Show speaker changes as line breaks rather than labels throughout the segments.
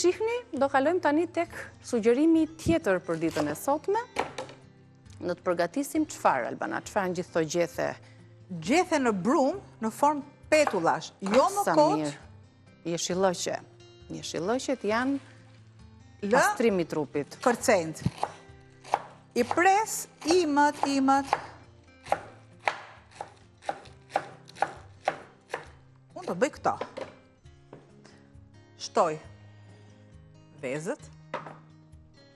shihni, do kalojmë tani tek sugjerimi tjetër për ditën e sotme. Do të përgatisim çfarë, Albana, çfarë janë gjithë këto
gjethe? Gjethe në brumë, në formë petullash, jo më kot.
Jeshillëqe. Jeshillëqet janë pastrim i trupit.
Kërcejnë. I pres, imët, imët. Unë do bëj këto. Shtoj vezët.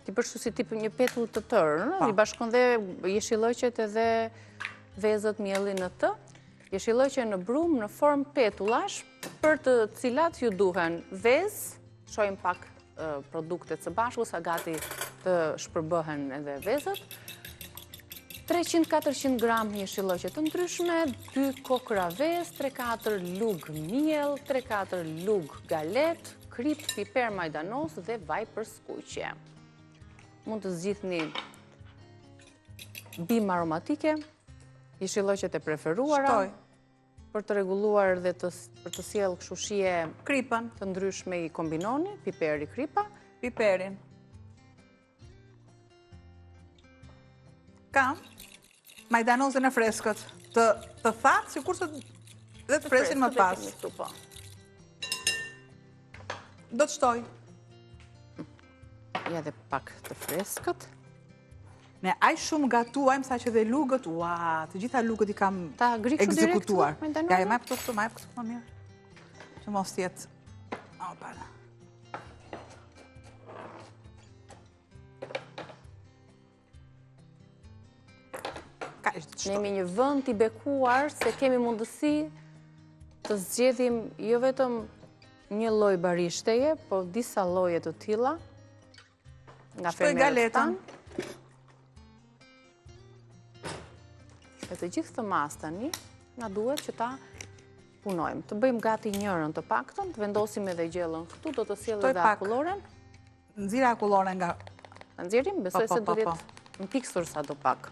Ti bën kështu si tip një petull të tërë, po. i bashkon dhe jeshillëqet edhe vezët miellin në të. Jeshillëqe në brumë në formë petullash, për të cilat ju duhen vezë, shohim pak produktet së bashku, sa gati të shpërbëhen edhe vezët. 300-400 gram jeshillëqe të ndryshme, 2 kokrra vezë, 3-4 lugë miell, 3-4 lugë galetë, kripë, piper majdanoz dhe vaj për skuqje. Mund të zgjidhni bimë aromatike, jeshillëqet e preferuara.
Shtoj.
Për të rregulluar dhe të, për të sjellë kështu shije
kripën
të ndryshme i kombinoni, piperi, kripa.
Piperin. Kam majdanozin e freskët, të, të thatë, sikurse dhe të freskët më pas.
Po.
Do të shtoj.
Ja dhe pak të freskët.
Ne aq shumë gatuajmë sa që dhe lugët, ua, të gjitha lugët i kam ekzekutuar. Ja, ja, ma jep këtu, këtu, ma jep këtu, më mirë. Që mos jetë... O, para.
Ne jemi një vend i bekuar se kemi mundësi të zgjedhim jo vetëm një lloj barishteje, po disa lloje të tilla. Nga fermerët tanë. E të gjithë këtë masë tani, na duhet që ta punojmë. Të bëjmë gati njërën të paktën, të vendosim edhe gjellën këtu, do të sjell edhe
akulloren. Nxirre akulloren nga...
Ta nxjerrim, besoj po, po, se do po, jetë mpiksur sado pak.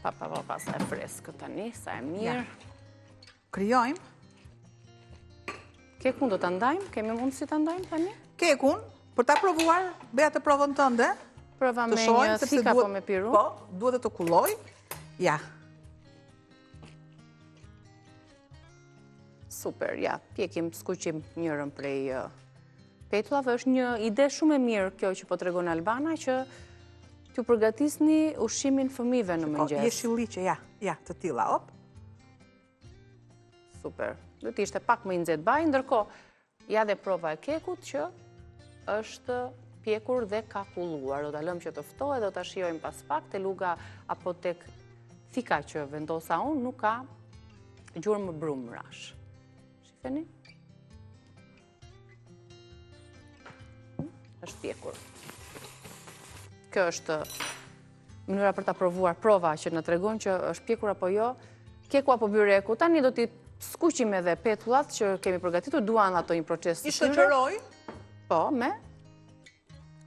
Pa, pa, pa, pa, sa e freskët tani, sa e mirë.
Krijojmë.
Kekun do ta ndajmë? Kemi mundësi ta ndajmë tani?
Kekun, për ta provuar, bëj atë provën tënde.
Prova me një thikë apo me pirun?
Po, duhet të kullojë. Ja.
Super, ja, pjekim, skuqim njërën prej petullave. është një ide shumë e mirë kjo që po tregon Albana, që t'ju përgatisni ushqimin fëmijëve në mëngjes.
Po, jeshilliqe, ja, ja, të tilla, op.
Super. Do të ishte pak më i nxehtë vaji, ndërkohë ja dhe prova e kekut që është pjekur dhe ka kulluar. Do ta lëmë që të ftohet, do ta shijojmë pas pak te luga apo tek thika që vendosa unë nuk ka gjurmë brumërash. Shifeni? Është pjekur. Kjo është mënyra për ta provuar prova që na tregon që është pjekur apo jo, keku apo byreku. Tani do t'i skuqim edhe petullat që kemi përgatitur, duan ato një proces
të tyre. I shoqëroj?
Po, me?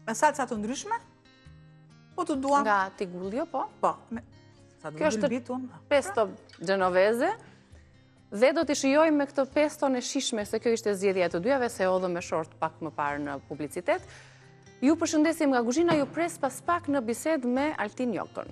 Me salca të ndryshme? Po të duam?
Nga Tigullio, po?
Po. Sa
Kjo është pesto genoveze. Dhe do t'i shijojmë me këtë peston e shijshme, se kjo ishte zgjedhja e të dyjave, se e hodhëm me short pak më parë në publicitet. Ju përshëndesim nga kuzhina, ju pres pas pak në bisedë me Altin Jokën.